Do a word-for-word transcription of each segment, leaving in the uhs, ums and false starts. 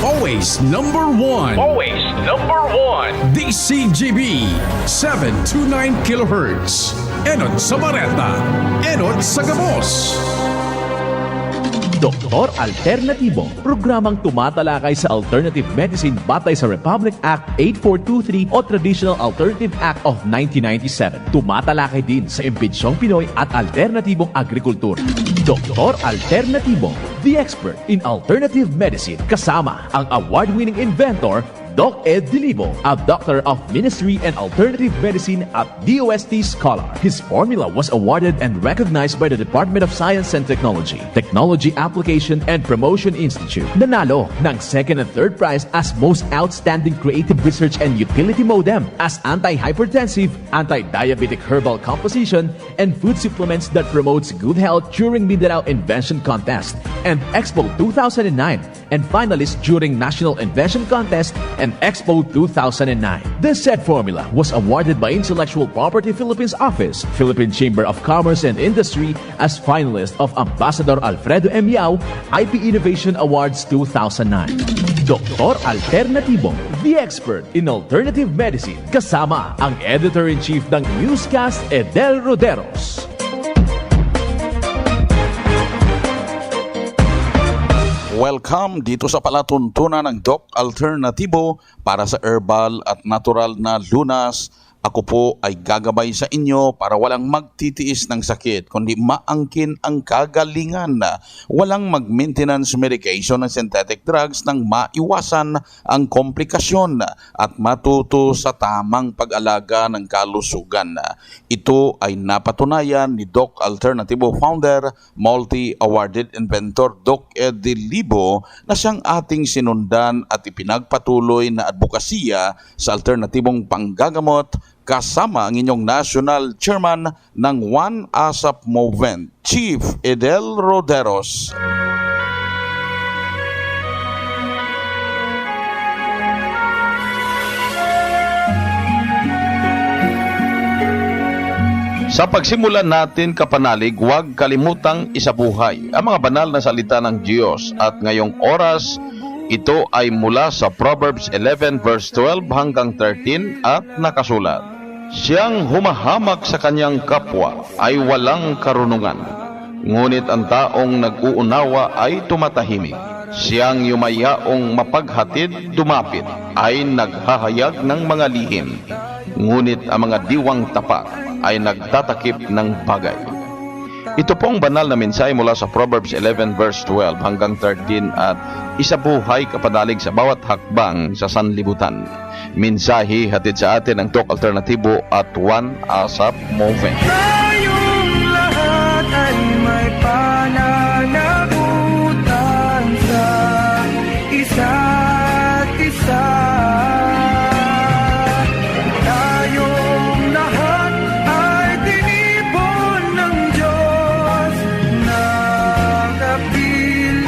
Always number one. Always number one. D C G B, seven two nine kilohertz. Enot sa Bareta. Enot sa Gabos. Doktor Alternatibo, programang tumatalakay sa alternative medicine batay sa Republic Act eight four two three o Traditional Alternative Act of nineteen ninety-seven. Tumatalakay din sa imbentsyong Pinoy at alternatibong agrikultura. Doktor Alternatibo, the expert in alternative medicine, kasama ang award-winning inventor, Doc Ed Dilibo, a Doctor of Ministry and Alternative Medicine at D O S T scholar. His formula was awarded and recognized by the Department of Science and Technology, Technology Application and Promotion Institute. Nanalo ng second and third prize as Most Outstanding Creative Research and Utility Modem, as anti-hypertensive, anti-diabetic herbal composition, and food supplements that promotes good health during Mindanao Invention Contest and Expo two thousand nine, and finalist during National Invention Contest and Expo two thousand nine. This said formula was awarded by Intellectual Property Philippines Office, Philippine Chamber of Commerce and Industry, as finalist of Ambassador Alfredo M. Yao I P Innovation Awards two thousand nine. Doktor Alternatibo, the expert in alternative medicine, kasama ang editor-in-chief ng Newscast, Edel Roderos. Welcome dito sa palatuntunan ng Doc Alternatibo para sa herbal at natural na lunas. Ako po ay gagabay sa inyo para walang magtitiis ng sakit, kundi maangkin ang kagalingan. Walang mag-maintenance medication ng synthetic drugs nang maiwasan ang komplikasyon at matuto sa tamang pag-alaga ng kalusugan. Ito ay napatunayan ni Doc Alternatibo founder, multi-awarded inventor Doc Eddie Libo, na siyang ating sinundan at ipinagpatuloy na adbokasiya sa alternatibong panggagamot, kasama ang inyong National Chairman ng One ASAP Movement, Chief Edel Roderos. Sa pagsimulan natin, kapanalig, huwag kalimutang isabuhay ang mga banal na salita ng Diyos. At ngayong oras, ito ay mula sa Proverbs eleven verse twelve hanggang thirteen at nakasulat, "Siyang humahamak sa kanyang kapwa ay walang karunungan, ngunit ang taong nag-uunawa ay tumatahimik. Siyang yumayaong mapaghatid dumapit ay naghahayag ng mga lihim, ngunit ang mga diwang tapat ay nagtatakip ng bagay." Ito pong banal na mensahe mula sa Proverbs eleven verse twelve hanggang thirteen at isabuhay kapanalig sa bawat hakbang sa sanlibutan. Mensahe hatid sa atin ng Talk Alternatibo at One ASAP Movement. Tayong lahat ay may pananagutan sa isa't isa. Tayong lahat ay tinipon ng Diyos na kapilingan.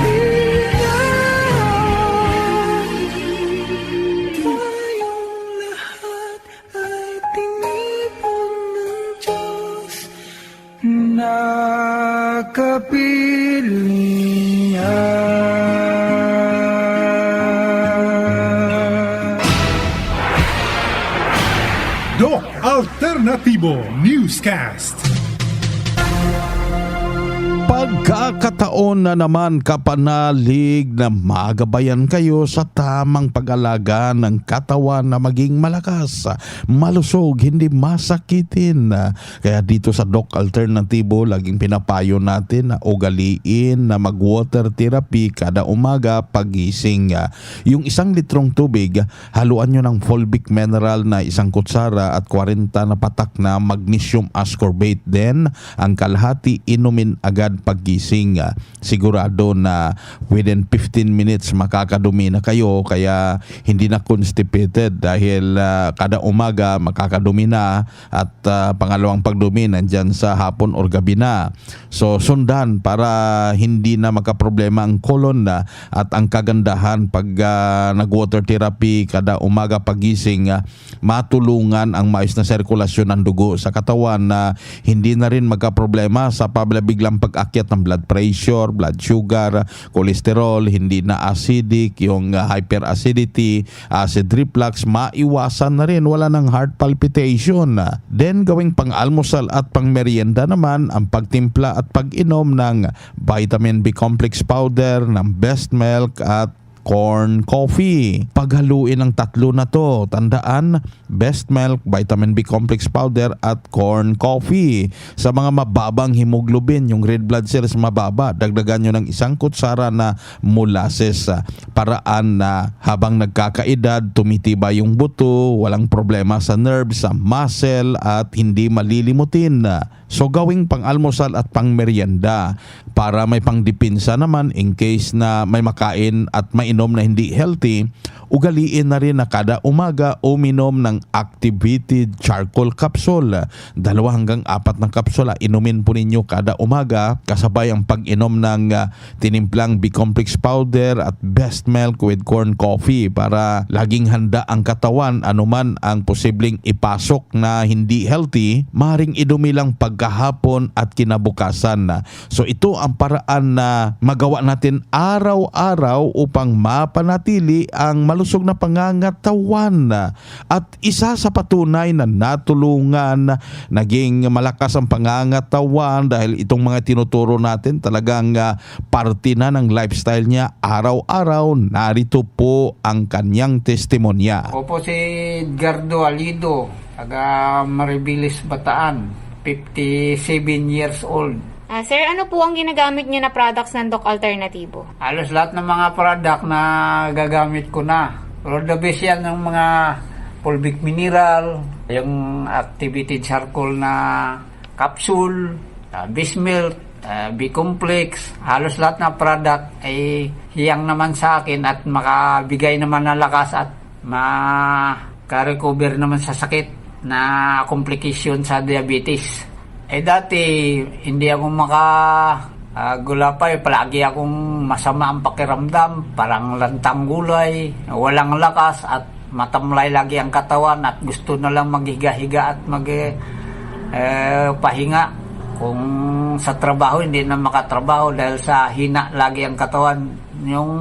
Tayong lahat ay tinipon ng Diyos na kapilingan. Doc Alternatibo Newscast. Pagkakataon na naman, kapanalig, na magabayan kayo sa tamang pag-alaga ng katawan na maging malakas, malusog, hindi masakitin. Kaya dito sa Doc Alternatibo, laging pinapayo natin na ugaliin na mag-water therapy kada umaga pagising. Yung isang litrong tubig, haluan nyo ng fulvic mineral na isang kutsara at kwarenta na patak na magnesium ascorbate. Then, ang kalahati, inumin agad paggising. Sigurado na within fifteen minutes, makakadumi na kayo, kaya hindi na constipated dahil, ah, kada umaga makakadumi na at, ah, pangalawang pagdumi nandyan sa hapon or gabi na. So, sundan para hindi na magkaproblema ang colon na at ang kagandahan pag, ah, nag-water therapy kada umaga pagising, ah, matulungan ang maayos na sirkulasyon ng dugo sa katawan na hindi na rin magkaproblema sa pabla-biglang pag-akyat ng blood pressure, blood sugar, cholesterol, hindi na acidic, yung, ah, hyperacidity, acid reflux, maiwasan na rin, wala ng heart palpitation. Then, gawing pang-almusal at pang-merienda naman ang pagtimpla at pag-inom ng vitamin B complex powder, ng best milk at corn coffee. Paghaluin ang tatlo na 'to. Tandaan, best milk, vitamin B complex powder at corn coffee. Sa mga mababang hemoglobin, yung red blood cells mababa, dagdagan nyo ng isang kutsara na molasses. Ah, paraan na habang nagkakaedad, tumitibay yung buto, walang problema sa nerves, sa muscle, at hindi malilimutin. So, gawing pang-almusal at pang-merienda para may pangdepensa naman in case na may makain at mainom na hindi healthy. Ugaliin na rin na kada umaga uminom ng activated charcoal capsule. Dalawa hanggang apat na kapsula inumin po ninyo kada umaga, kasabay ang pag-inom ng, ah, tinimplang B-complex powder at best milk with corn coffee para laging handa ang katawan anuman ang posibleng ipasok na hindi healthy, maring idumilang pagkahapon at kinabukasan. So, ito ang paraan na magawa natin araw-araw upang mapanatili ang malusog na pangangatawan. At isa sa patunay na natulungan, naging malakas ang pangangatawan dahil itong mga tinuturo natin talagang, ah, parte na ng lifestyle niya araw-araw. Narito po ang kanyang testimonya. Ako po si Edgardo Alido, taga Maribilis, Bataan, fifty-seven years old. Ah, sir, ano po ang ginagamit niyo na products ng Doc Alternativo? Halos lahat ng mga product na gagamit ko na. Pero the best yan ng mga fulvic mineral, yung activated charcoal na capsule, ah, best milk, ah, B-complex. Halos lahat ng product ay hiyang naman sa akin at makabigay naman ng lakas at maka-recover naman sa sakit na complication sa diabetes. Eh, dati, hindi ako maka, ah, gulapay. Palagi akong masama ang pakiramdam. Parang lantang gulay, walang lakas at matamlay lagi ang katawan at gusto na lang maghiga-higa at mag, eh, pahinga. Kung sa trabaho, hindi na makatrabaho dahil sa hina lagi ang katawan. Yung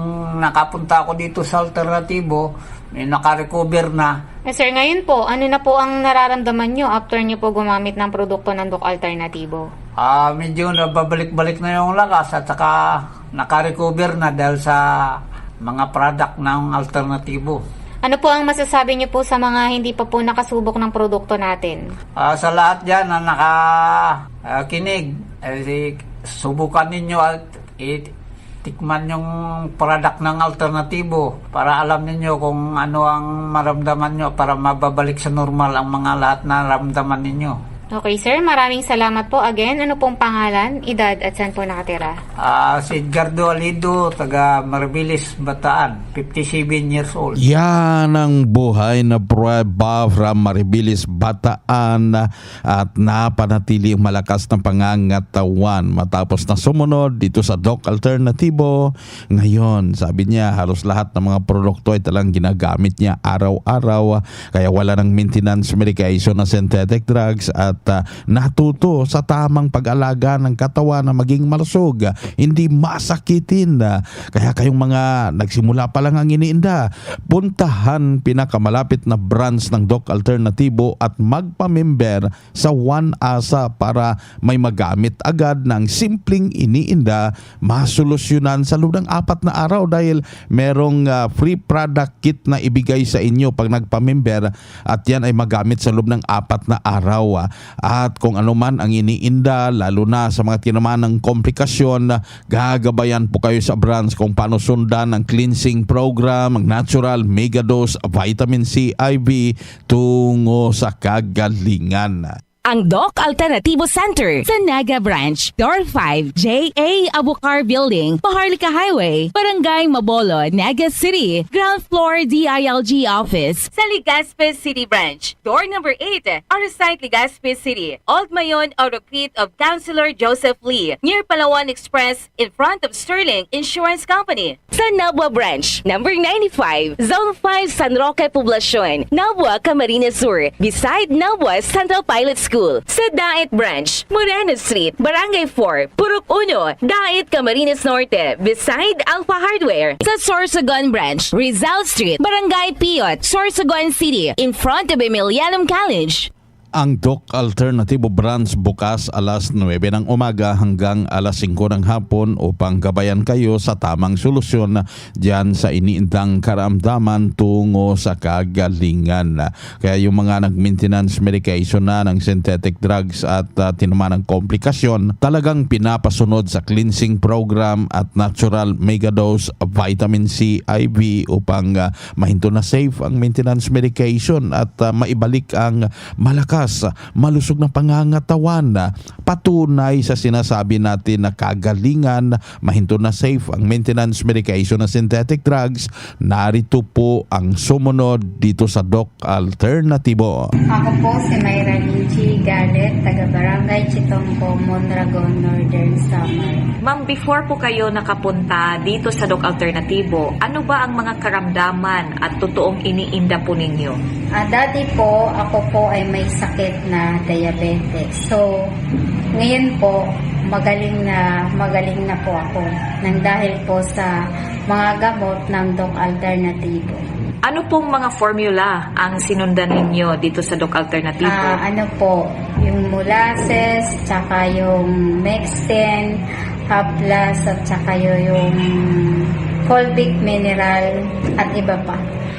nakapunta ako dito sa alternatibo, may nakarecover na. Eh, sir, ngayon po, ano na po ang nararamdaman nyo after nyo po gumamit ng produkto ng Doc Alternativo? Ah, medyo nababalik-balik na yung lakas at saka nakarecover na dahil sa mga product ng alternatibo. Ano po ang masasabi nyo po sa mga hindi pa po nakasubok ng produkto natin? Ah, sa lahat dyan na naka, ah, kinig, eh, si-, subukan ninyo at i-, tikman yung product ng alternatibo para alam ninyo kung ano ang maramdaman nyo para mababalik sa normal ang mga lahat na ramdaman ninyo. Okay, sir. Maraming salamat po. Again, ano pong pangalan, edad, at saan po nakatira? Ah, si Edgardo Alido, taga Maribilis, Bataan, fifty-seven years old. Yan ang buhay na prueba from Maribilis, Bataan, at napanatili ang malakas na pangangatawan matapos na sumunod dito sa Doc Alternativo. Ngayon, sabi niya, halos lahat ng mga produkto ay talagang ginagamit niya araw-araw, kaya wala ng maintenance medication na synthetic drugs at, ah, natuto sa tamang pag-alaga ng katawan na maging malusog, hindi masakitin. Ah, kaya kayong mga nagsimula pa lang ang iniinda, puntahan pinakamalapit na branch ng Doc Alternativo at magpamember sa One Asa para may magamit agad na ang simpleng iniinda masolusyonan sa loob ng apat na araw dahil merong, ah, free product kit na ibigay sa inyo pag nagpamember at yan ay magamit sa loob ng apat na araw. Ah, at kung ano man ang iniinda, lalo na sa mga tinamaan ng komplikasyon, gagabayan po kayo sa branch kung paano sundan ang cleansing program, ang natural mega dose vitamin C I V tungo sa kagalingan. Ang Doc Alternativo Center sa Naga Branch, Door five, J A Abukar Building, Maharlika Highway, Barangay Mabolo, Naga City. Ground floor D I L G office sa Legazpi City Branch, door number eight, Arasite, Legazpi City, Old Mayon, Orocrit of Councilor Joseph Lee, near Palawan Express, in front of Sterling Insurance Company. Sa Nabua Branch, number ninety-five, Zone five, San Roque, Poblacion, Nabua, Camarines Sur, beside Nabua Central Pilot School. School, sa Daet Branch, Moreno Street, Barangay four, Purok Uno, Daet, Camarines Norte, beside Alpha Hardware. Sa Sorsogon Branch, Rizal Street, Barangay Piot, Sorsogon City, in front of Emilianum College. Ang Doc Alternativo Branch bukas alas nuebe ng umaga hanggang alas singko ng hapon upang gabayan kayo sa tamang solusyon diyan sa iniindang karamdaman tungo sa kagalingan. Kaya yung mga nag-maintenance medication na ng synthetic drugs at, ah, tinamaan ng komplikasyon, talagang pinapasunod sa cleansing program at natural megadose vitamin C I V upang, ah, mahinto na safe ang maintenance medication at, ah, maibalik ang malakas, malusog na pangangatawan. Patunay sa sinasabi natin na kagalingan, mahinto na safe ang maintenance medication na synthetic drugs, narito po ang sumunod dito sa Doc Alternativo. Ako po si Myra Lindsay Galet, taga Barangay Chitongco, Mondragon, Northern Samar. Ma'am, before po kayo nakapunta dito sa Doc Alternativo, ano ba ang mga karamdaman at totoong iniinda po ninyo? Ah, dati po, ako po ay may sakit na diabetes. So, ngayon po, magaling na, magaling na po ako nang dahil po sa mga gamot ng Doc Alternativo. Ano pong mga formula ang sinundan ninyo dito sa Doc Alternativo? Ah, ano po, yung molasses, tsaka yung Mexten, Haplas, at tsaka yung, yung Fulvic Mineral, at iba pa.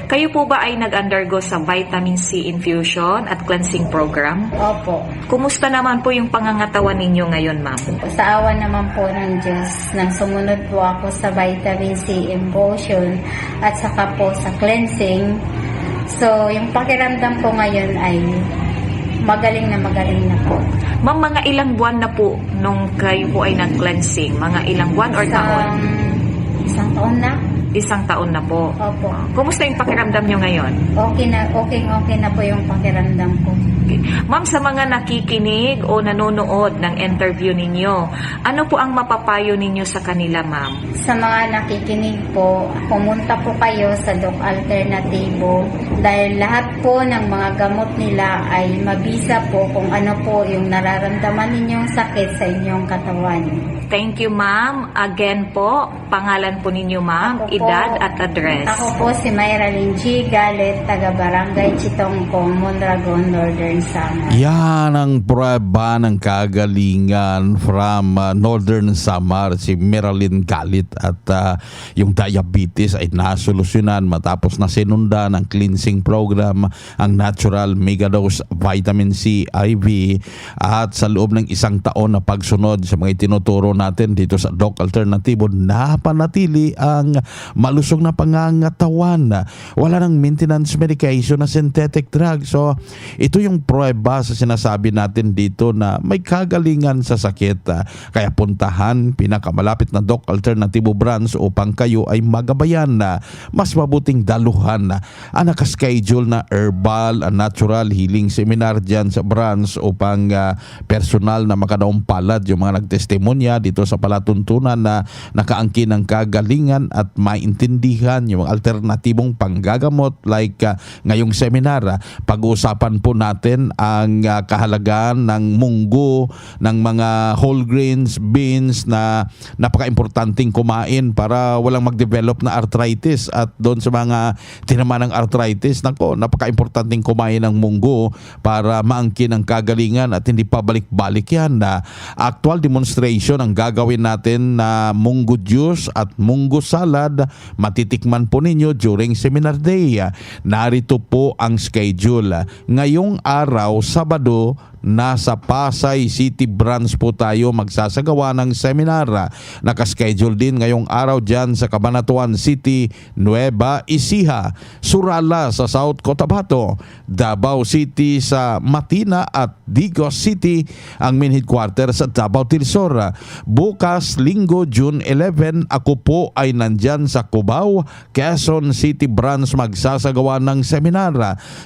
Kayo po ba ay nag-undergo sa vitamin C infusion at cleansing program? Opo. Kumusta naman po yung pangangatawan ninyo ngayon, ma'am? Sa awa naman po ng Diyos, nang sumunod po ako sa vitamin C infusion at saka po sa cleansing. So, yung pakiramdam ko ngayon ay magaling na magaling na po. Ma'am, mga ilang buwan na po nung kayo po ay nag-cleansing? Mga ilang buwan or taon? Isang, isang taon na. Isang taon na po. Opo. Kumusta yung pakiramdam nyo ngayon? Okay na, okay, okay na po yung pakiramdam ko. Okay. Ma'am, sa mga nakikinig o nanonood ng interview ninyo, ano po ang mapapayo ninyo sa kanila, ma'am? Sa mga nakikinig po, pumunta po kayo sa Doc Alternativo dahil lahat po ng mga gamot nila ay mabisa po kung ano po yung nararamdaman ninyong sakit sa inyong katawan. Thank you, ma'am. Again po, pangalan po ninyo, ma'am, Ako po, edad at address. Ako po si Myra Lindsay Galet, taga Barangay Chitongco, Mondragon, Northern Samar. Yan ang prueba ng kagalingan from, ah, Northern Samar, si Meralyn Galit, at, ah, yung diabetes ay nasolusyonan matapos na sinundan ang cleansing program, ang natural megadose vitamin C I V, at sa loob ng isang taon na pagsunod sa mga itinuturo natin dito sa Doc Alternativo, napanatili ang malusog na pangangatawan. Wala nang maintenance medication na synthetic drug. So, ito yung prueba sa sinasabi natin dito na may kagalingan sa sakit. Ah, kaya puntahan, pinakamalapit na Doc Alternativo Branch upang kayo ay magabayan na mas mabuting daluhan na ang nakaschedule na herbal and natural healing seminar dyan sa branch upang, ah, personal na makadaong palad yung mga nagtestimonya dito sa palatuntunan na nakaangkin ng kagalingan at maintindihan yung mga alternatibong panggagamot like, ah, ngayong seminar. Ah, pag-uusapan po natin ang, ah, kahalagahan ng munggo, ng mga whole grains, beans na napaka-importanteng kumain para walang mag-develop na arthritis. At doon sa mga tinamaan ng arthritis, nako, napaka-importanteng kumain ng munggo para maangkin ang kagalingan at hindi pabalik-balik yan. Na actual demonstration ang gagawin natin na munggo juice at munggo salad, matitikman po ninyo during seminar day. Narito po ang schedule. Ngayong araw, Sabado, nasa Pasay City Branch po tayo magsasagawa ng seminar. Nakaschedule din ngayong araw dyan sa Cabanatuan City, Nueva Ecija, Surala sa South Cotabato, Davao City sa Matina at Digos City ang main headquarter sa Davao del Sur. Bukas, Linggo, June eleven, ako po ay nandyan sa Cubao, Quezon City Branch magsasagawa ng seminar.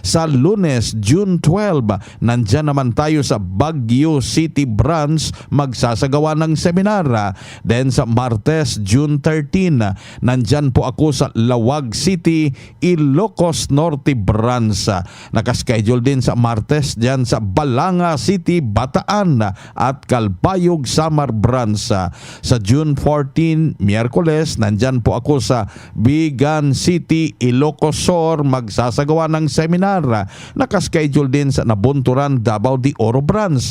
Sa Lunes, June twelve, nandyan naman tayo sa Baguio City Branch magsasagawa ng seminar. Then sa Martes, June thirteen, nandyan po ako sa Laoag City, Ilocos Norte Branch. Nakaschedule din sa Martes dyan sa Balanga City, Bataan at Calbayog, Samar Branch. Sa June fourteen, Miyerkules, nandyan po ako sa Vigan City, Ilocos Sur, magsasagawa ng seminar. Nakaschedule din sa Nabunturan, Davao de Oro Branch.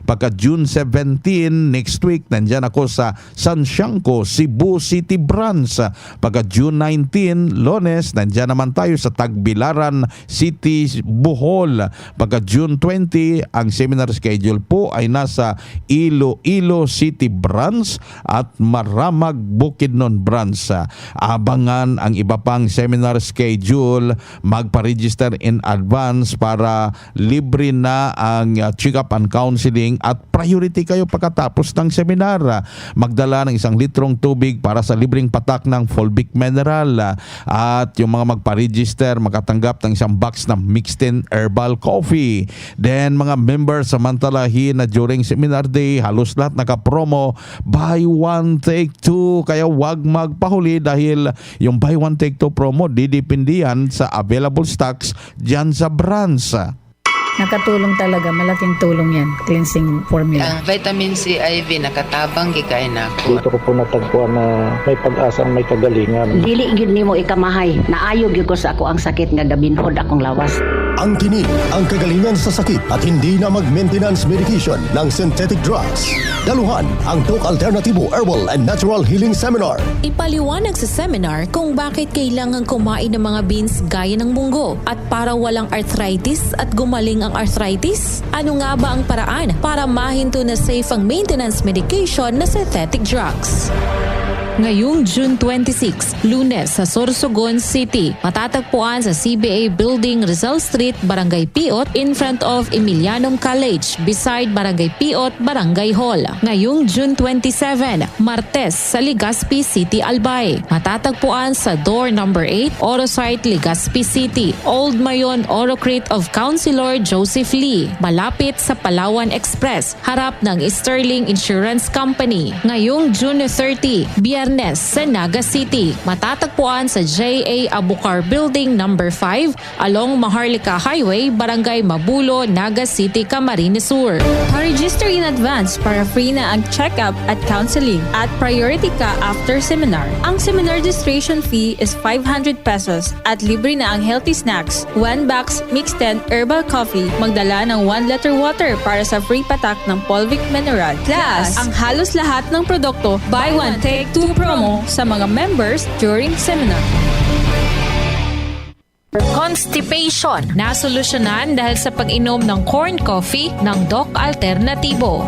Pagka June seventeen, next week, nandyan ako sa San Siangco, Cebu City Branch. Pagka June nineteen, Lunes, nandyan naman tayo sa Tagbilaran City, Bohol. Pagka June twenty, ang seminar schedule po ay nasa Iloilo City Branch at Maramag, Bukidnon Branch. Abangan ang iba pang seminar schedule, magpa-register in advance para libre na ang, ah, check-up and counseling at priority kayo pagkatapos ng seminar. Ah, magdala ng isang litrong tubig para sa libreng patak ng fulvic mineral. Ah, at yung mga magpa-register, makatanggap ng isang box na Mixed in Herbal Coffee. Then, mga members, samantalahin na during seminar day, halos lahat naka-promo, buy one, take two. Kaya wag magpahuli dahil yung buy one, take two promo, didepende yan sa available stocks dyan sa branch. Nakatulong talaga, malaking tulong yan, cleansing formula. Ang vitamin C I V nakatabang gikan ako. Dito ko po natagpuan na may pag-asang may kagalingan. Dili gyud nimo ikamahay, naayo gyud ko sa ako ang sakit nga gabinhod akong lawas. Ang tinig, ang kagalingan sa sakit at hindi na mag-maintenance medication ng synthetic drugs. Daluhan ang Doc Alternativo Herbal and Natural Healing Seminar. Ipaliwanag sa seminar kung bakit kailangan kumain ng mga beans gaya ng munggo at para walang arthritis at gumaling ang arthritis. Ano nga ba ang paraan para mahinto na safe ang maintenance medication na synthetic drugs? Ngayong June twenty-six, Lunes, sa Sorsogon City, matatagpuan sa C B A Building, Rizal Street, Barangay Piot, in front of Emilianum College, beside Barangay Piot, Barangay Hall. Ngayong June twenty-seven, Martes, sa Legazpi City, Albay. Matatagpuan sa door number eight, Oro Site, Legazpi City, Old Mayon, Oro Crete of Councilor Joseph Lee, malapit sa Palawan Express, harap ng Sterling Insurance Company. Ngayong June thirty, Biyernes, sa Naga City. Matatagpuan sa J A Abucar Building number five, along Maharlika Highway, Barangay Mabulo, Naga City, Camarines Sur. Pa-register in advance para free na ang check-up at counseling, at priority ka after seminar. Ang seminar registration fee is five hundred pesos at libre na ang healthy snacks, one box Mixed in Herbal Coffee, magdala ng one liter water para sa free patak ng fulvic mineral. Plus, ang halos lahat ng produkto, buy one, take two promo sa mga members during seminar. Constipation, nasolusyonan dahil sa pag-inom ng corn coffee ng Doc Alternativo.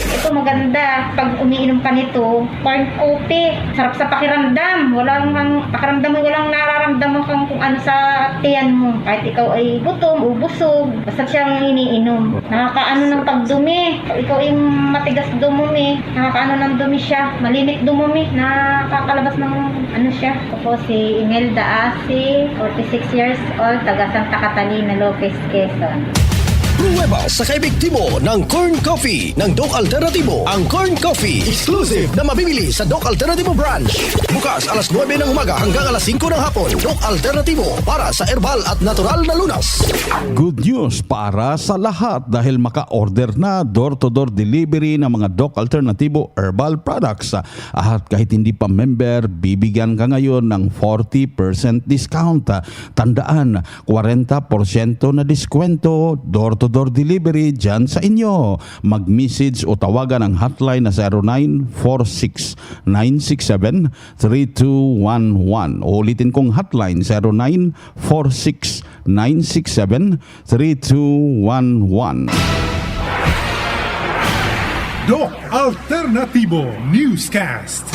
Ito maganda. Pag umiinom ka nito, corn coffee, sarap sa pakiramdam. Walang ang pakiramdam mo, walang nararamdaman kang kung ano sa tiyan mo. Kahit ikaw ay gutom o busog, basta siyang iniinom. Nakakaano ng pagdumi. Pag ikaw ay matigas dumumi, nakakaano ng dumi siya. Malimit dumumi, nakakalabas ng ano siya. Ako si Imelda Asi, forty-six years old, taga Santa Catalina, Lopez, Quezon. Pruweba sa kaepektibo ng Corn Coffee ng Doc Alternativo. Ang Corn Coffee, exclusive na mabibili sa Doc Alternativo Branch. Bukas alas nuebe ng umaga hanggang alas singko ng hapon. Doc Alternativo, para sa herbal at natural na lunas. Good news para sa lahat dahil maka-order na, door-to-door delivery ng mga Doc Alternativo Herbal Products. At kahit hindi pa member, bibigyan ka ngayon ng forty percent discount. Tandaan, kwarenta porsyento na diskwento, door-to-door delivery dyan sa inyo. Mag-message o tawagan ang hotline na zero nine four six nine six seven three two one one. Ulitin kong hotline, zero nine four six nine six seven three two one one. Doc Alternativo Newscast.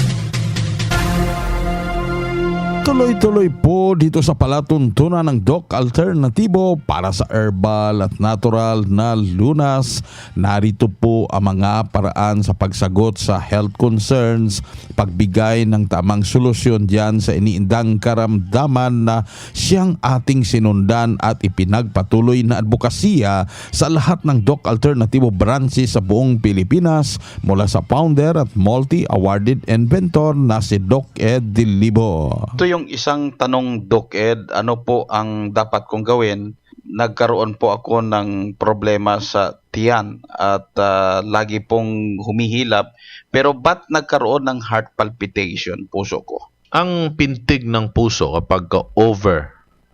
Tuloy-tuloy po dito sa palatuntunan ng Doc Alternatibo para sa herbal at natural na lunas. Narito po ang mga paraan sa pagsagot sa health concerns, pagbigay ng tamang solusyon diyan sa iniindang karamdaman na siyang ating sinundan at ipinagpatuloy na adbokasya sa lahat ng Doc Alternatibo branches sa buong Pilipinas, mula sa founder at multi-awarded inventor na si Doc Ed Dilibo. Ito yung isang tanong, Doc Ed, ano po ang dapat kong gawin? Nagkaroon po ako ng problema sa tiyan at, ah, lagi pong humihilab. Pero ba't nagkaroon ng heart palpitation, puso ko? Ang pintig ng puso kapag ka over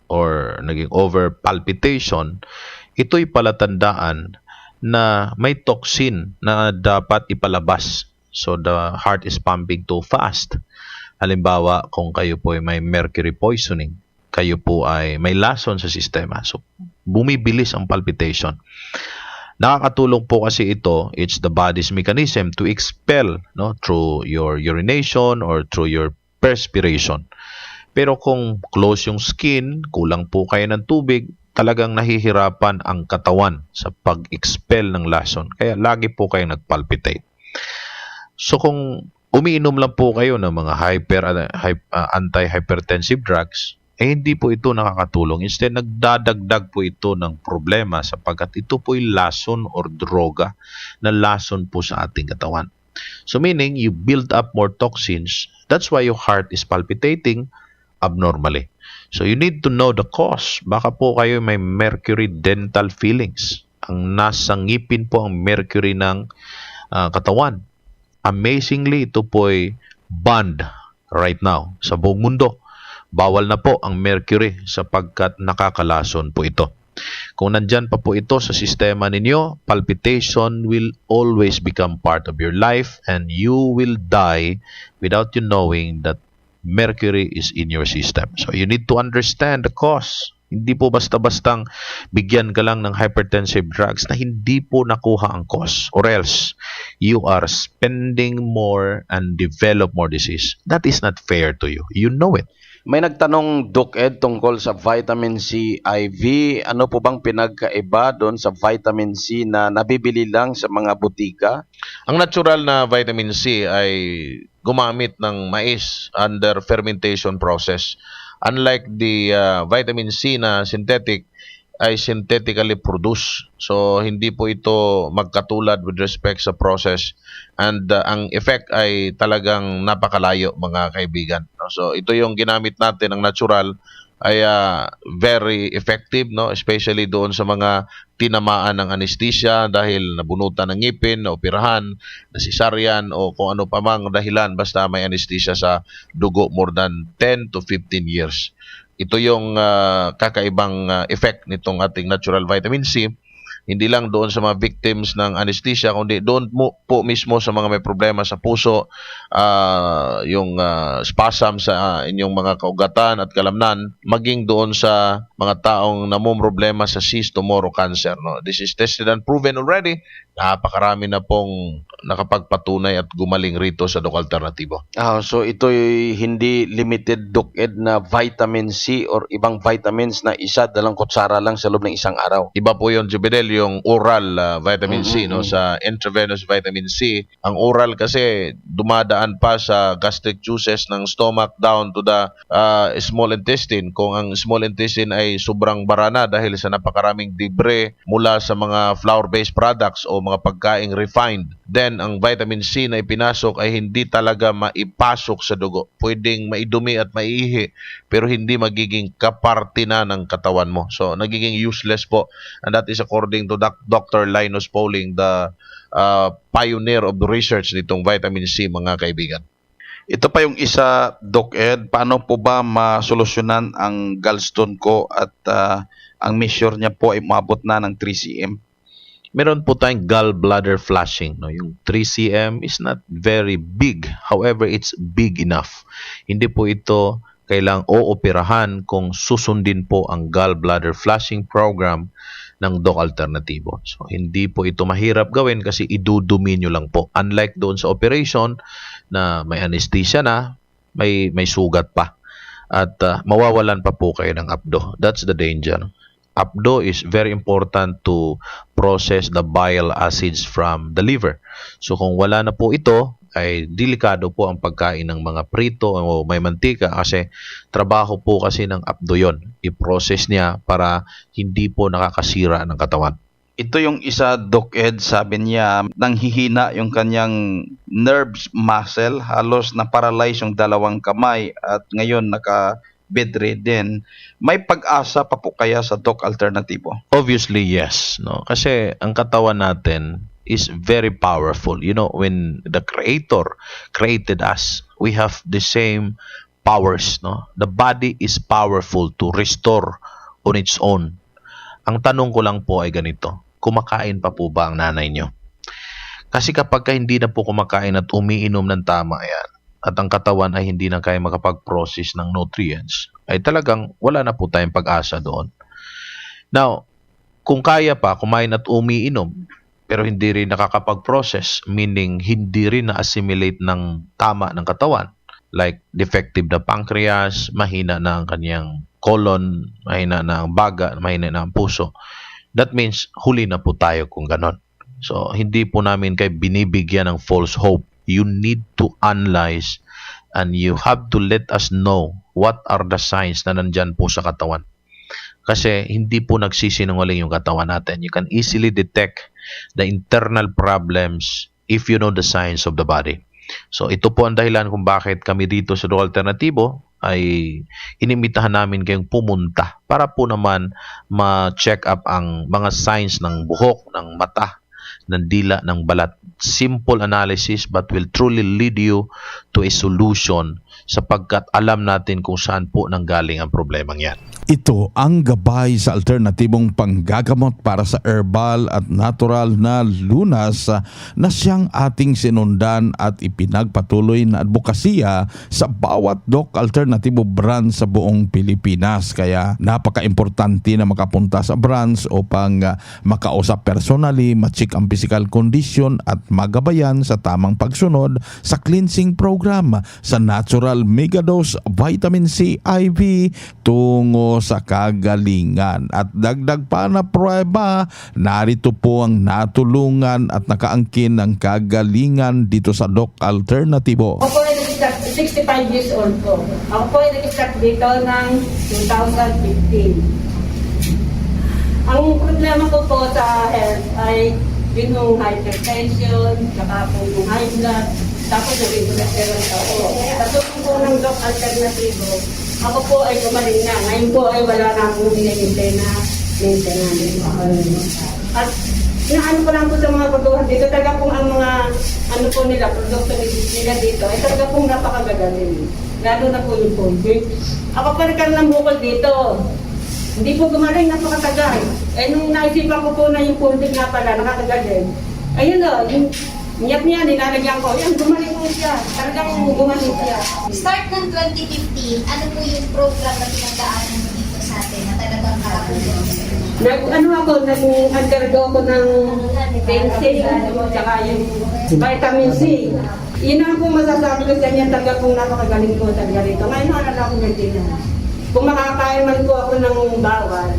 or naging over palpitation, ito'y palatandaan na may toxin na dapat ipalabas. So, the heart is pumping too fast. Halimbawa, kung kayo po ay may mercury poisoning, kayo po ay may lason sa sistema. So, bumibilis ang palpitation. Nakakatulong po kasi ito, it's the body's mechanism to expel, no, through your urination or through your perspiration. Pero kung close yung skin, kulang po kayo ng tubig, talagang nahihirapan ang katawan sa pag-expel ng lason. Kaya lagi po kayong nagpalpitate. So kung umiinom lang po kayo ng mga hyper, ah, hy-, ah, antihypertensive drugs, eh hindi po ito nakakatulong. Instead, nagdadagdag po ito ng problema sapagkat ito po'y lason or droga na lason po sa ating katawan. So meaning, you build up more toxins. That's why your heart is palpitating abnormally. So you need to know the cause. Baka po kayo may mercury dental fillings. Ang nasa ngipin po ang mercury ng, ah, katawan. Amazingly, ito po'y banned right now sa buong mundo. Bawal na po ang mercury sapagkat nakakalason po ito. Kung nandyan pa po ito sa sistema ninyo, palpitation will always become part of your life and you will die without you knowing that mercury is in your system. So you need to understand the cause. Hindi po basta-bastang bigyan ka lang ng hypertensive drugs na hindi po nakuha ang cause, or else you are spending more and develop more disease. That is not fair to you. You know it. May nagtanong, Doc Ed, tungkol sa vitamin C I V. Ano po bang pinagkaiba doon sa vitamin C na nabibili lang sa mga butika? Ang natural na vitamin C ay gumamit ng mais under fermentation process. Unlike the, ah, vitamin C na synthetic, ay synthetically produced. So, hindi po ito magkatulad with respect sa process. And, ah, ang effect ay talagang napakalayo, mga kaibigan, no? So, ito yung ginamit natin, ang natural, ay, ah, very effective, no? Especially doon sa mga tinamaan ng anesthesia dahil nabunutan ng ngipin, naoperahan, na-cesarean, o kung ano pa mang dahilan, basta may anesthesia sa dugo more than ten to fifteen years. Ito yung, ah, kakaibang, ah, effect nitong ating natural vitamin C. Hindi lang doon sa mga victims ng anesthesia, kundi doon mo, po mismo sa mga may problema sa puso, ah, yung, ah, spasm sa, ah, inyong mga kaugatan at kalamnan, maging doon sa mga taong namomroblema sa cyst, tumor o cancer, no? This is tested and proven already. Napakarami na pong nakapagpatunay at gumaling rito sa Doc Alternatibo. Ah, so ito'y hindi limited, Doc Ed, na vitamin C or ibang vitamins na isa dalang kutsara lang sa loob ng isang araw. Iba po yun, Jubidel, yung oral, ah, vitamin C, no? Mm-mm. Sa intravenous vitamin C, ang oral kasi dumadaan pa sa gastric juices ng stomach down to the, ah, small intestine. Kung ang small intestine ay sobrang bara na dahil sa napakaraming debris mula sa mga flour-based products o mga pagkaing refined, then ang vitamin C na ipinasok ay hindi talaga maipasok sa dugo. Pwedeng maidumi at maiihi, pero hindi magiging kaparte na ng katawan mo. So, nagiging useless po. And that is according to Doc-, Doctor Linus Pauling, the, ah, pioneer of the research nitong vitamin C, mga kaibigan. Ito pa yung isa, Doc Ed, paano po ba masolusyonan ang gallstone ko at, ah, ang measure niya po ay umabot na ng three C M? Meron po tayong gallbladder flushing, no? Yung three C M is not very big. However, it's big enough. Hindi po ito kailang ooperahan kung susundin po ang gallbladder flushing program ng Doc Alternativo. So, hindi po ito mahirap gawin kasi idudumi nyo lang po. Unlike doon sa operation na may anesthesia na, may, may sugat pa. at ah, mawawalan pa po kayo ng apdo. That's the danger. Apdo is very important to process the bile acids from the liver. So kung wala na po ito, ay delikado po ang pagkain ng mga prito o may mantika kasi trabaho po kasi ng apdo yon. I-process niya para hindi po nakakasira ng katawan. Ito yung isa, Doc Ed, sabi niya, nanghihina yung kanyang nerves muscle, halos na-paralyze yung dalawang kamay at ngayon naka-bedridden. May pag-asa pa po kaya sa Doc Alternatibo? Obviously, yes, no? Kasi ang katawan natin is very powerful. You know, when the creator created us, we have the same powers, no? The body is powerful to restore on its own. Ang tanong ko lang po ay ganito, kumakain pa po ba ang nanay nyo? Kasi kapag ka hindi na po kumakain at umiinom ng tama yan, at ang katawan ay hindi na kaya makapag-process ng nutrients, ay talagang wala na po tayong pag-asa doon. Now, kung kaya pa kumain at umiinom, pero hindi rin nakakapag-process, meaning hindi rin na-assimilate ng tama ng katawan, like defective na pancreas, mahina na ang kanyang colon, mahina na ang baga, mahina na ang puso, that means huli na po tayo kung ganon. So, hindi po namin kayo binibigyan ng false hope. You need to analyze and you have to let us know what are the signs na nandyan po sa katawan. Kasi hindi po nagsisinungaling yung katawan natin. You can easily detect the internal problems if you know the signs of the body. So ito po ang dahilan kung bakit kami dito sa Doc Alternatibo ay inimbitahan namin kayong pumunta para po naman ma-check up ang mga signs ng buhok, ng mata, ng dila, ng balat. Simple analysis but will truly lead you to a solution sapagkat alam natin kung saan po nanggaling ang problemang yan. Ito ang gabay sa alternatibong panggagamot para sa herbal at natural na lunas, ah, na siyang ating sinundan at ipinagpatuloy na adbokasya sa bawat Doc Alternatibo branch sa buong Pilipinas. Kaya napaka-importante na makapunta sa branch upang, ah, makausap personally, ma-check ang physical condition at magabayan sa tamang pagsunod sa cleansing program sa Natural Megadose Vitamin C I V tungo sa kagalingan. At dagdag pa na pruweba, narito po ang natulungan at nakaangkin ng kagalingan dito sa Doc Alternatibo. Ako po ay nag-start, sixty-five years old po. Ako po ay nag-start dito ng two thousand fifteen. Ang problema ko po sa health ay yun yung hypertension, saka po yung high blood, tapos naging cholesterol ako. Sa tulong po ng Doc Alternatibo, ako po ay gumaling na. Ngayon po ay wala na akong hinihintay na maintenance. At inaano ko lang po sa mga baguhan dito, talaga pong ang mga ano po nila, produkto nila dito, ay talaga pong napakagagaling. Lalo na po yung Colgate. Ako pa nagkaroon ng bukol dito. Hindi po gumaling, napakatagal. Eh, nung naisipan ko po na yung Colgate nga pala, nakakagaling. Ayun o, yung niyap niya, nilalagyan ko. Yan, gumaling po siya. Talagang gumaling siya. Start ng twenty fifteen, ano po yung program na pinagdaanan mo dito sa atin na talagang nakatulong sa inyo? Nag, ano ako, nag-undergo ako ng cleansing, tsaka yung vitamin C. Yun ang pong masasabi ko sa inyo, talaga pong napakagaling po talaga rito. Ngayon, ano lang ako nagtitinda. Kung makakain man po ako ng bawal,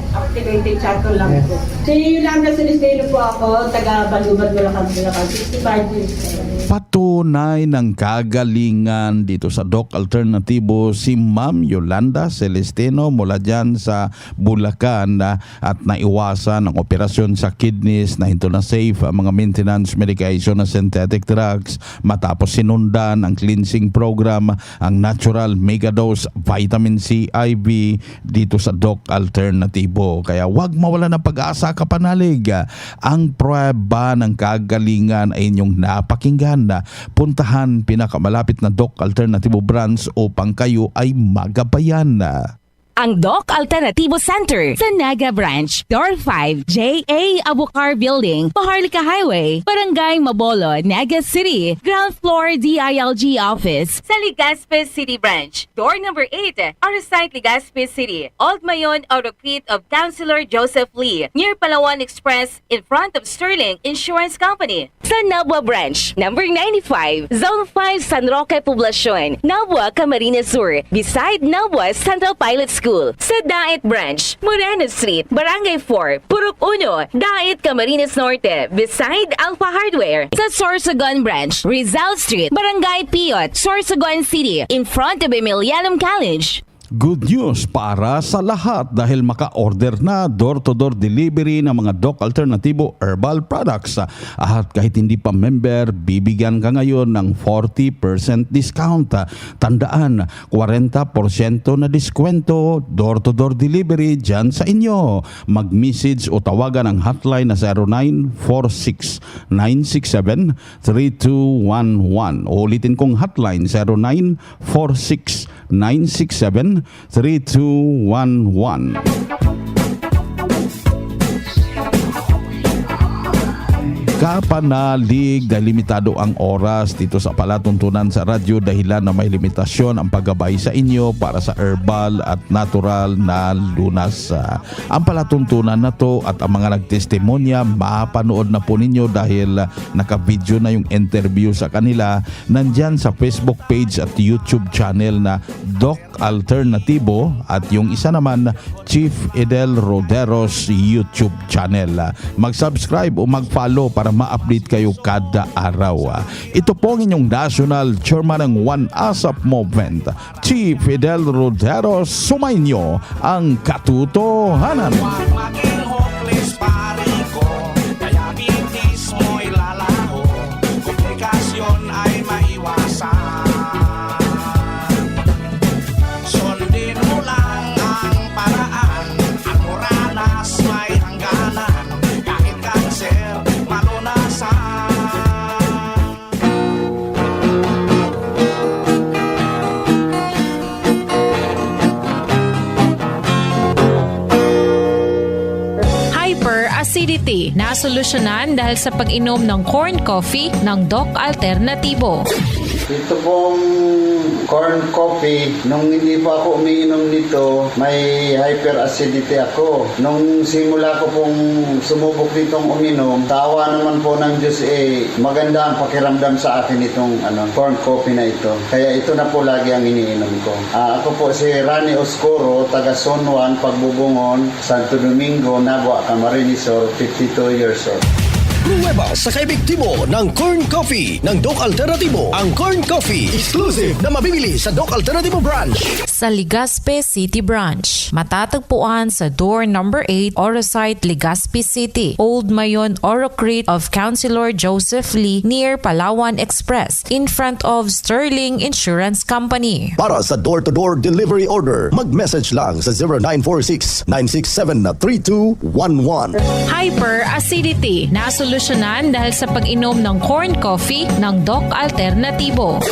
activated charcoal lang po. Si Yolanda Celestino po ako, taga Balubad, Bulacan, Bulacan, sixty-five years old. Patunay ng kagalingan dito sa Doc Alternatibo si Ma'am Yolanda Celestino mula dyan sa Bulacan, ah, at naiwasan ang operasyon sa kidneys na hinto na safe ang mga maintenance medication na synthetic drugs matapos sinundan ang cleansing program, ang natural megadose vitamin C I V dito sa Doc Alternatibo. Kaya wag mawala ng pag-asa, kapanalig. Ang pruweba ng kagalingan ay inyong napakinggan. Puntahan pinakamalapit na Doc Alternatibo branch upang kayo ay magabayan. ang Doc Alternativo Center sa Naga Branch, Door five, J A Abukar Building, Maharlika Highway, Barangay Mabolo, Naga City. Ground floor D I L G office sa Legazpi City Branch, Door number eight, Arasite, Legazpi City, Old Mayon, Orocrit of Councilor Joseph Lee, near Palawan Express, in front of Sterling Insurance Company. Sa Nabua Branch, number ninety-five, Zone five, San Roque Poblacion, Nabua, Camarines Sur, beside Nabua Central Pilot School. Sa Daet Branch, Moreno Street, Barangay four, Purok Uno, Daet, Camarines Norte, beside Alpha Hardware. Sa Sorsogon Branch, Rizal Street, Barangay Piyot, Sorsogon City, in front of Emilianum College. Good news para sa lahat dahil maka-order na, door-to-door delivery ng mga Doc Alternativo Herbal Products. At kahit hindi pa member, bibigyan ka ngayon ng forty percent discount. Tandaan, kwarenta porsyento na diskwento, door-to-door delivery dyan sa inyo. Mag-message o tawagan ang hotline na zero nine four six nine six seven three two one one. Ulitin kong hotline, zero nine four six nine six seven three two one one. Kapanalig, dahil limitado ang oras dito sa palatuntunan sa radyo, dahilan na may limitasyon ang paggabay sa inyo para sa herbal at natural na lunas. Ah, ang palatuntunan na to at ang mga nagtestimonya, mapanood na po ninyo dahil, ah, naka-video na yung interview sa kanila. Nandyan sa Facebook page at YouTube channel na Doc Alternativo at yung isa naman, Chief Edel Rodero's YouTube channel. Mag-subscribe o mag-follow para ma-update kayo kada araw. Ito po ang inyong National Chairman ng One ASAP Movement, Chief Edel Rodero. Sumainyo ang katotohanan. Huwag maging hopeless, pare ko. Diabetes mo'y lalaho. Komplikasyon ay maiwasan. Sundin mo lang ang paraan. Ang oranas may hangganan. Kahit kanser, malunasan. Hyperacidity, nasolusyonan dahil sa pag-inom ng corn coffee ng Doc Alternativo. Ito pong corn coffee, nung hindi pa ako umiinom nito, may hyperacidity ako. Nung simula ko pong sumubok nitong uminom, sa awa naman po ng Diyos, eh, maganda ang pakiramdam sa akin itong, ano, corn coffee na ito. Kaya ito na po lagi ang iniinom ko. Ah, ako po si Rani Oscuro, taga Zone one, Pagbubungon, Santo Domingo, Nabua, Camarines Sur, fifty-two years old. Pruweba sa kaepektibo ng Corn Coffee ng Doc Alternativo, ang Corn Coffee, exclusive na mabibili sa Doc Alternativo Branch. Sa Legazpi City Branch, matatagpuan sa door number eight, Orosite, Legazpi City, Old Mayon, Orocrit of Councilor Joseph Lee, near Palawan Express, in front of Sterling Insurance Company. Para sa door-to-door delivery order, mag-message lang sa zero nine four six nine six seven three two one one. Hyperacidity, nasolusyonan dahil sa pag-inom ng corn coffee ng Doc Alternativo.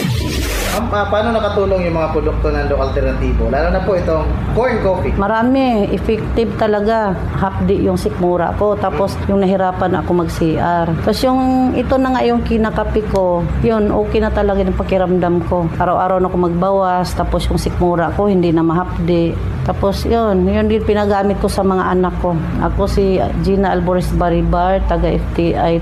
Ma'am, ah, paano nakatulong yung mga produkto ng Doc Alternativo? Lalo na po itong corn coffee. Marami, effective talaga. Hapdi yung sikmura ko, tapos yung nahirapan ako mag-C R. Tapos yung, ito na nga yung kinakape ko, yun, okay na talaga yung pakiramdam ko. Araw-araw na ako magbawas, tapos yung sikmura ko, hindi na mahapdi. Tapos yun, yun din pinagamit ko sa mga anak ko. Ako si Gina Alvarez Baribar, taga F T I.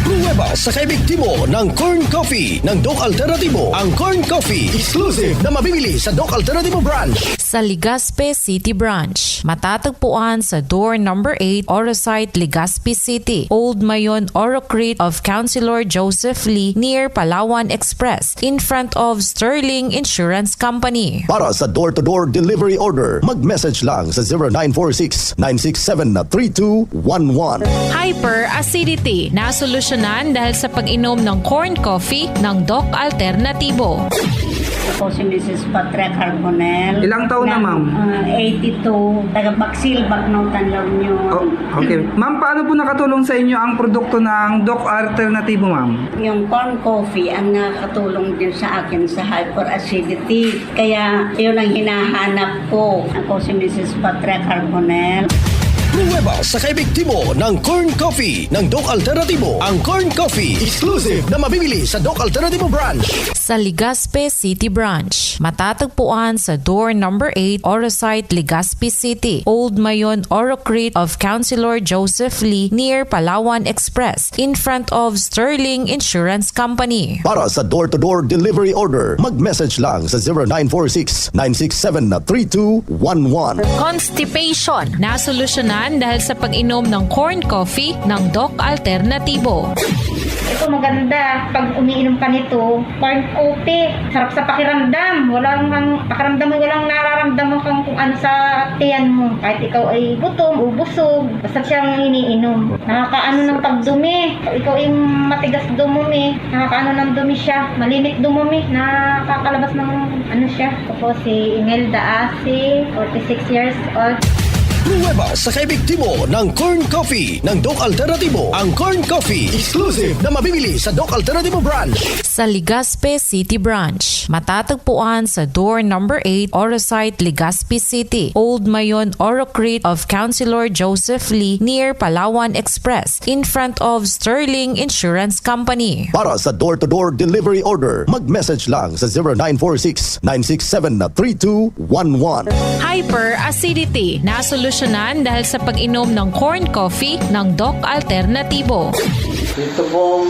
Pruweba sa kaepektibo ng Corn Coffee ng Doc Alternativo. Ang Corn Coffee, exclusive na mabibili sa Doc Alternativo Branch. Sa Legazpi City Branch, matatagpuan sa door number eight, Orosite, Legazpi City, Old Mayon, Orocrit of Councilor Joseph Lee, near Palawan Express, in front of Sterling Insurance Company. Para sa door-to-door delivery order, mag-message lang sa zero nine four six nine six seven three two one one. Hyperacidity, nasolusyonan dahil sa pag-inom ng corn coffee ng Doc Alternativo. Ako si Missus Patria Carbonell. Ilang taon na, ma'am? Ah, eighty-two. Taga Baksil, Bacnotan, La Union. Oh, okay. Ma'am, paano po nakatulong sa inyo ang produkto ng Doc Alternativo, ma'am? Yung corn coffee ang nakakatulong din sa akin sa hyperacidity. Kaya yun ang hinahanap ko. Ako si Missus Patria Carbonell. Pruweba sa kaepektibo ng Corn Coffee ng Doc Alternativo. Ang Corn Coffee, exclusive na mabibili sa Doc Alternativo Branch. Sa Legazpi City Branch. Matatagpuan sa door number eight, Orosite, Legazpi City, Old Mayon, Orocrit of Councilor Joseph Lee, near Palawan Express, in front of Sterling Insurance Company. Para sa door-to-door delivery order, mag-message lang sa zero nine four six, nine six seven, three two one one. Constipation, nasolusyonan dahil sa pag-inom ng corn coffee ng Doc Alternativo. Ito maganda. Pag umiinom ka nito, corn coffee. Sarap sa pakiramdam. Walang ang pakiramdam mo, walang nararamdaman kang kung ano sa tiyan mo. Kahit ikaw ay gutom o busog, basta siyang iniinom. Nakakaano ng pagdumi. Ikaw yung matigas dumumi. Nakakaano ng dumi siya. Malimit dumumi. Nakakalabas ng ano siya. Ako po si Imelda Asi, forty-six years old. Pruweba sa kaepektibo ng Corn Coffee ng Doc Alternativo. Ang Corn Coffee, exclusive na mabibili sa Doc Alternativo Branch. Sa Legazpi City Branch. Matatagpuan sa door number eight, Orosite, Legazpi City, Old Mayon, Orocrit of Councilor Joseph Lee, near Palawan Express, in front of Sterling Insurance Company. Para sa door-to-door delivery order, mag-message lang sa zero nine four six, nine six seven, three two one one. Hyperacidity, nasolusyonan dahil sa pag-inom ng corn coffee ng Doc Alternativo. Ito pong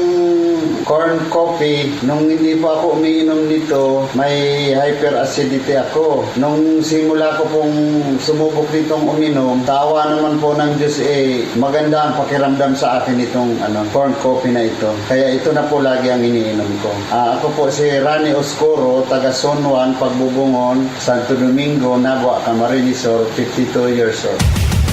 corn coffee, nung hindi pa ako umiinom nito, may hyperacidity ako. Nung simula ko pong sumubok nitong uminom, sa awa naman po ng Diyos, eh, maganda ang pakiramdam sa akin itong ano, corn coffee na ito. Kaya ito na po lagi ang iniinom ko. Ah, ako po si Rani Oscuro, taga Zone one, Pagbubungon, Santo Domingo, Nabua, Camarines Sur, fifty-two years old.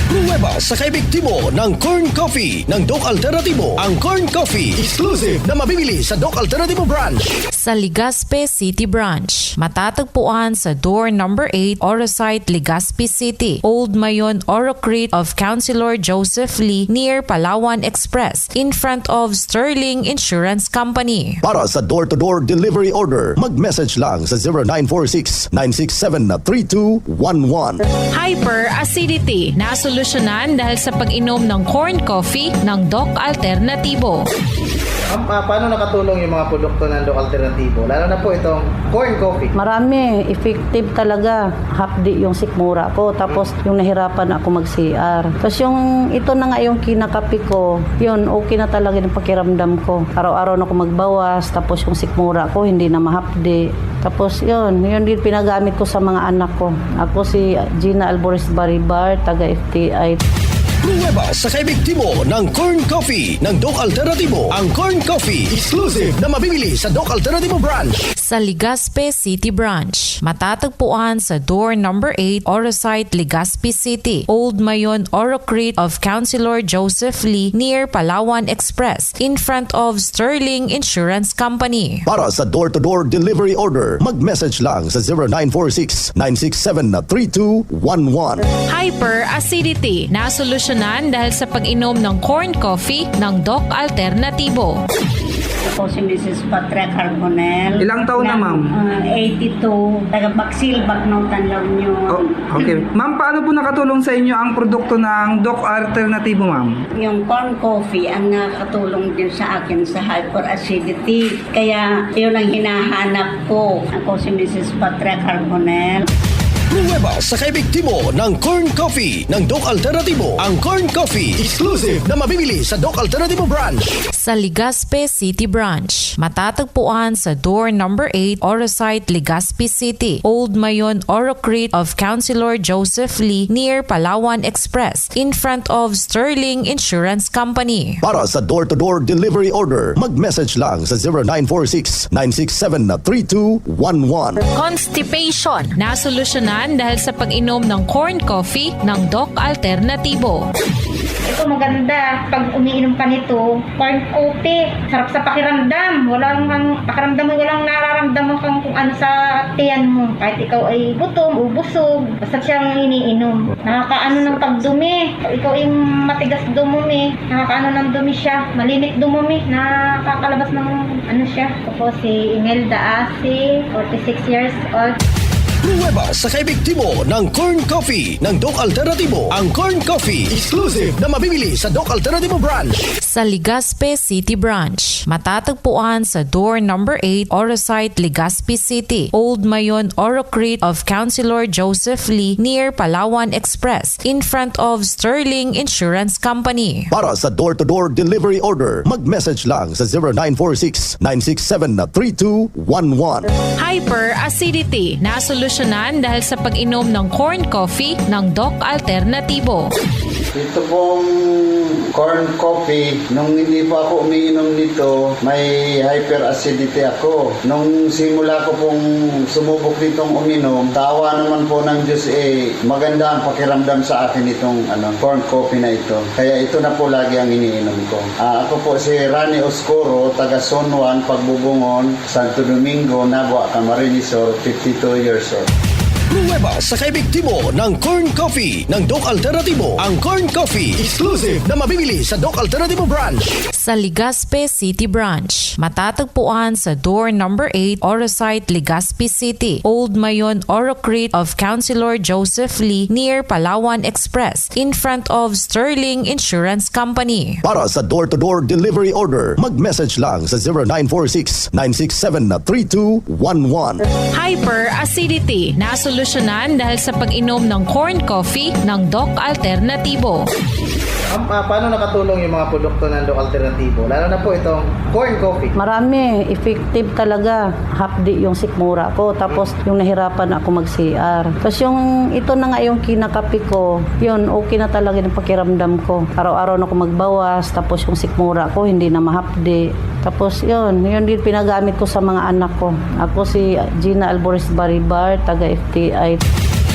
Pruweba sa kaepektibo ng Corn Coffee ng Doc Alternativo. Ang Corn Coffee, exclusive na mabibili sa Doc Alternativo Branch. Sa Legazpi City Branch. Matatagpuan sa door number eight, Orosite, Legazpi City, Old Mayon, Orocrit of Councilor Joseph Lee, near Palawan Express, in front of Sterling Insurance Company. Para sa door-to-door delivery order, mag-message lang sa zero nine four six, nine six seven, three two one one. Hyperacidity, nasolusyonan dahil sa pag-inom ng corn coffee ng Doc Alternativo. Ma'am, ah, paano nakatulong yung mga produkto ng Doc Alternativo? Lalo na po itong corn coffee. Marami, effective talaga. Hapdi yung sikmura ko. Tapos yung nahirapan ako mag-C R. Tapos yung ito na nga yung kinakape ko, yun, okay na talaga yung pakiramdam ko. Araw-araw na ako magbawas, tapos yung sikmura ko hindi na mahapdi. Tapos yun, yun din pinagamit ko sa mga anak ko. Ako si Gina Alvarez Baribar, taga F T I. Pruweba sa kaepektibo ng Corn Coffee ng Doc Alternativo. Ang Corn Coffee, exclusive na mabibili sa Doc Alternativo Branch. Sa Legazpi City Branch. Matatagpuan sa door number eight, Orosite, Legazpi City, Old Mayon, Orocrit of Councilor Joseph Lee, near Palawan Express, in front of Sterling Insurance Company. Para sa door-to-door delivery order, mag-message lang sa zero nine four six, nine six seven, three two one one. Hyperacidity, nasolusyonan dahil sa pag-inom ng corn coffee ng Doc Alternativo. Ako si Missus Patria Carbonell. Ilang taon na, ma'am? Ah, eighty-two. Taga Baksil, Bacnotan, La Union. Oh, okay. Ma'am, paano po nakatulong sa inyo ang produkto ng Doc Alternativo, ma'am? Yung corn coffee ang nakakatulong din sa akin sa hyperacidity. Kaya yun ang hinahanap ko. Ako si Missus Patria Carbonell. Pruweba sa kaepektibo ng Corn Coffee ng Doc Alternativo. Ang Corn Coffee, exclusive na mabibili sa Doc Alternativo Branch. Sa Legazpi City Branch. Matatagpuan sa door number eight, Orosite, Legazpi City, Old Mayon, Orocrit of Councilor Joseph Lee, near Palawan Express, in front of Sterling Insurance Company. Para sa door-to-door delivery order, mag-message lang sa zero nine four six, nine six seven, three two one one. Constipation, nasolusyonan dahil sa pag-inom ng corn coffee ng Doc Alternativo. Ito maganda. Pag umiinom ka nito, corn coffee. Sarap sa pakiramdam. Walang ang pakiramdam mo, walang nararamdaman kang kung ano sa tiyan mo. Kahit ikaw ay gutom o busog, basta siyang iniinom. Nakakaano ng pagdumi. Ikaw yung matigas dumumi. Nakakaano ng dumi siya. Malimit dumumi. Nakakalabas ng ano siya. Ako si Imelda Asi, forty-six years old. Pruweba sa kaepektibo ng Corn Coffee ng Doc Alternatibo. Ang Corn Coffee, exclusive na mabibili sa Doc Alternatibo Branch. Sa Legazpi City Branch. Matatagpuan sa door number eight, Orosite, Legazpi City, Old Mayon, Oro Creek of Councilor Joseph Lee near Palawan Express, in front of Sterling Insurance Company. Para sa door-to-door delivery order, mag-message lang sa zero nine four six, nine six seven, three two one one. Hyperacidity, nasolusyonan dahil sa pag-inom ng corn coffee ng Doc Alternatibo. Ito pong corn coffee, nung hindi pa ako umiinom nito, may hyperacidity ako. Nung simula ko pong sumubok nitong uminom, sa awa naman po ng Diyos, eh, maganda ang pakiramdam sa akin itong ano, corn coffee na ito. Kaya ito na po lagi ang iniinom ko. Ah, ako po si Rani Oscuro, taga Zone one, Pagbubungon, Santo Domingo, Nabua, Camarines Sur, fifty-two years old. Pruweba sa kaepektibo ng Corn Coffee ng Doc Alternatibo. Ang Corn Coffee, exclusive na mabibili sa Doc Alternatibo Branch. Sa Legazpi City Branch. Matatagpuan sa door number eight, Orosite, Legazpi City, Old Mayon, Oro Creek of Councilor Joseph Lee near Palawan Express, in front of Sterling Insurance Company. Para sa door-to-door delivery order, mag-message lang sa zero nine four six, nine six seven, three two one one. Hyperacidity, nasolusyonan dahil sa pag-inom ng corn coffee ng Doc Alternatibo. Ma'am, ah, paano nakatulong yung mga produkto ng Doc Alternatibo? Lalo na po itong corn coffee. Marami, effective talaga. Hapdi yung sikmura ko. Tapos yung nahirapan ako mag-C R. Tapos yung ito na nga yung kinakape ko, yun, okay na talaga yung pakiramdam ko. Araw-araw na ako magbawas, tapos yung sikmura ko hindi na mahapdi. Tapos yun, yun din pinagamit ko sa mga anak ko. Ako si Gina Alvarez Baribar, taga F T I.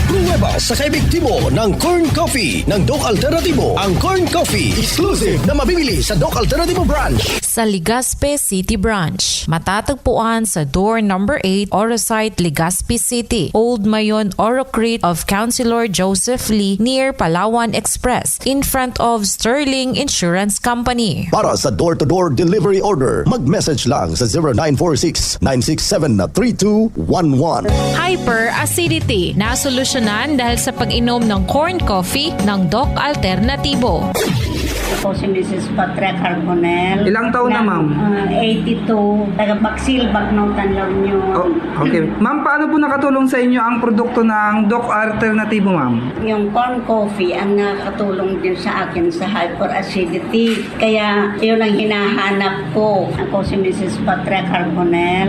Pruweba sa kaepektibo ng Corn Coffee ng Doc Alternatibo. Ang Corn Coffee, exclusive na mabibili sa Doc Alternatibo Branch. Sa Legazpi City Branch. Matatagpuan sa door number eight, Orosite, Legazpi City, Old Mayon, Oro Creek of Councilor Joseph Lee near Palawan Express, in front of Sterling Insurance Company. Para sa door-to-door delivery order, mag-message lang sa zero nine four six, nine six seven, three two one one. Hyperacidity, nasolusyonan dahil sa pag-inom ng corn coffee ng Doc Alternatibo. Ako si Missus Patria Carbonel. Ilang taon na, ma'am? Ah, eighty-two. Taga Baksil, Bacnotan, La Union. Oh, okay. Ma'am, paano po nakatulong sa inyo ang produkto ng Doc Alternatibo, ma'am? Yung corn coffee ang nakakatulong din sa akin sa hyperacidity. Kaya yun ang hinahanap ko. Ako si Missus Patria Carbonel.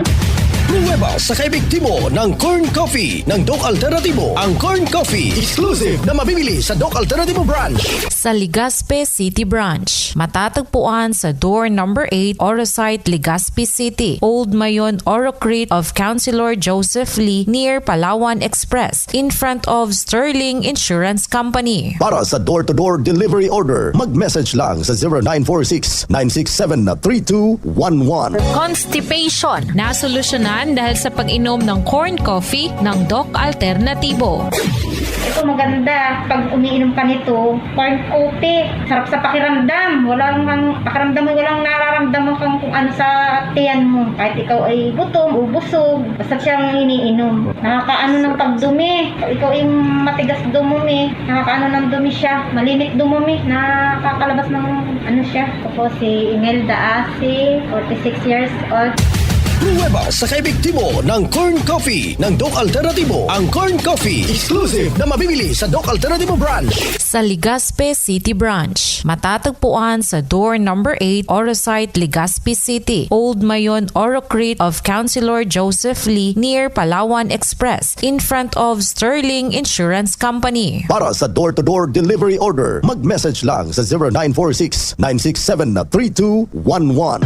Pruweba sa kaepektibo ng Corn Coffee ng Doc Alternatibo. Ang Corn Coffee, exclusive na mabibili sa Doc Alternatibo Branch. Sa Legazpi City Branch. Matatagpuan sa door number eight, Orosite, Legazpi City, Old Mayon, Oro Creek of Councilor Joseph Lee near Palawan Express, in front of Sterling Insurance Company. Para sa door-to-door delivery order, mag-message lang sa zero nine four six, nine six seven, three two one one. Constipation, nasolusyonan dahil sa pag-inom ng corn coffee ng Doc Alternatibo. Ito maganda. Pag umiinom ka nito, corn coffee. Sarap sa pakiramdam. Walang ang pakiramdam mo, walang nararamdaman kang kung ano sa tiyan mo. Kahit ikaw ay gutom o busog, basta siyang iniinom. Nakakaano ng pagdumi. Ikaw yung matigas dumumi. Nakakaano ng dumi siya. Malimit dumumi. Nakakalabas ng ano siya. Ako si Imelda Asi, forty-six years old. Pruweba sa kaepektibo ng Corn Coffee ng Doc Alternatibo. Ang Corn Coffee, exclusive na mabibili sa Doc Alternatibo Branch. Sa Legazpi City Branch. Matatagpuan sa door number eight, Orosite, Legazpi City, Old Mayon, Oro Creek of Councilor Joseph Lee near Palawan Express, in front of Sterling Insurance Company. Para sa door-to-door delivery order, mag-message lang sa zero nine four six, nine six seven, three two one one.